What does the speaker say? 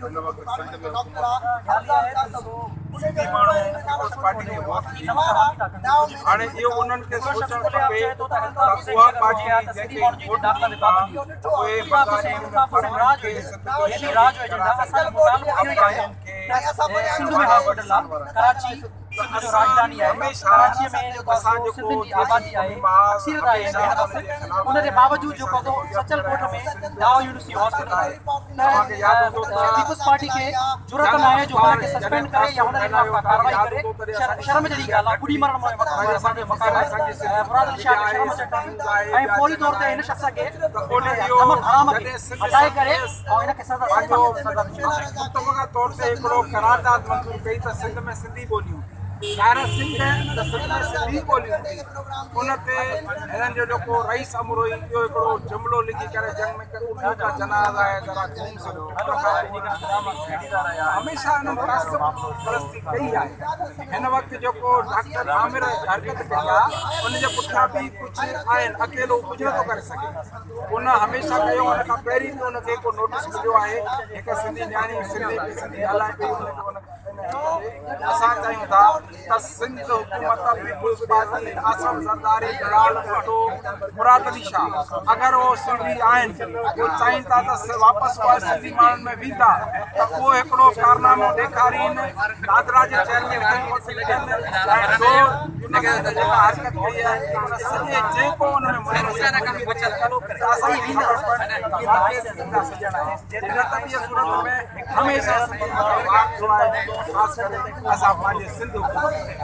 هن وقت سنڌ ۾ حڪومت سنڌي ماڻهو پيپلز پارٽي کي ووٽ ڏيندا. هاڻي اهو انهن کي سوچڻ کپي ته اها پارٽي جنهن کي ووٽ ڏين ٿا اهي بنگالين پرڳڻن کي سنڌ جو شريڪ ڪرائين، افغانين کي معنيٰ ڪراچي ته اسان هميشه اسان جيڪو ديسي قومي محاذ هميشه ان جي خلاف ان جي باوجود جيڪو تو سچل ڳوٺ ۾ ڊائو يونيورسٽي هاسپيٽل آهي توهان کي ياد هوندو ته ته پيپلز پارٽي کي جرئت جنگ نه آهي جو هن اخبار کي جڏهن سسپينڊ ڪري يا تاثر هن جي خلاف ڦهلايو ڪا تڏهن ڪارروائي ياد ڪري هوندو تڏهن اسان جي شرم سنڌي جهڙي ميڊيا ڳالهه آهي گهٽ ٻڏي هئي مرڻ پر اسان جي مقام سنڌي اسان جي آهي سنڌي مراد علي ميڊيا شاهه کي آهي شرم اچڻ سنڌي کپي نيوز آهي ۽ ٻيا فوري طور چينل تي آهن هن شخص کي ته ان اهو نمڪ حرام کي جڏهن سنڌ هٽائي ڪري سنڌ ۽ هن کي سزا پنهنجو سزا ڏني متفقه طور تي هڪڙو قرارداد منظور ڪئي ته سنڌ ۾ سنڌي ٻولي هوندي. ظاهر آهي سنڌ ته سنڌ ۾ سنڌي ٻولي هوندي. ان تي هنن جو جيڪو رئيس امروهي اهو هڪڙو جملو لکي ڪري جنگ ۾ ڪه اردو ڪا جنازه هي ذرا گهوم سي لو. ان کان پوء هميشه انهن تعصب پرستي ڪئي آهي. هن وقت جيڪو ڊاڪٽر عامر حرڪت ڪئي آهي ان جي پٺيان به ڪجهه آهن اڪيلو ڪجهه نٿو ڪري سگهي. ان هميشه ڪيو ان کان پهرين به ان کي ڪو نوٽس مليو آهي هڪ سنڌي نياڻي سنڌي سنڌي ڳالهائي پئي ان کي ان اسان چاهيون ٿا ته سنڌ حڪومت پيپلز پارٽي آصف زرداري بلال ڀٽو مراد علي شاهه اگر اهو سنڌي آهن اهو چاهين ٿا ته واپس اها سنڌي ماڻهن ۾ ويندا ته اهو هڪڙو ڪارنامو ڏيکارين دادرا جي چيئرمين کي نوٽس ڏين ۽ جو يونيورسٽي تي جيڪا حرڪت ڪئي آهي ان سڄي جيڪو ان ۾ ملوث آهي ته اسان کي خبر پوي ته واقعي سنڌ جا سڄڻ آهن نه ته ٻي صورت ۾ هميشه سنڌ مٿان وار ٿيو آهي خاص ڪري اسان پنهنجي سنڌ حڪومت تي.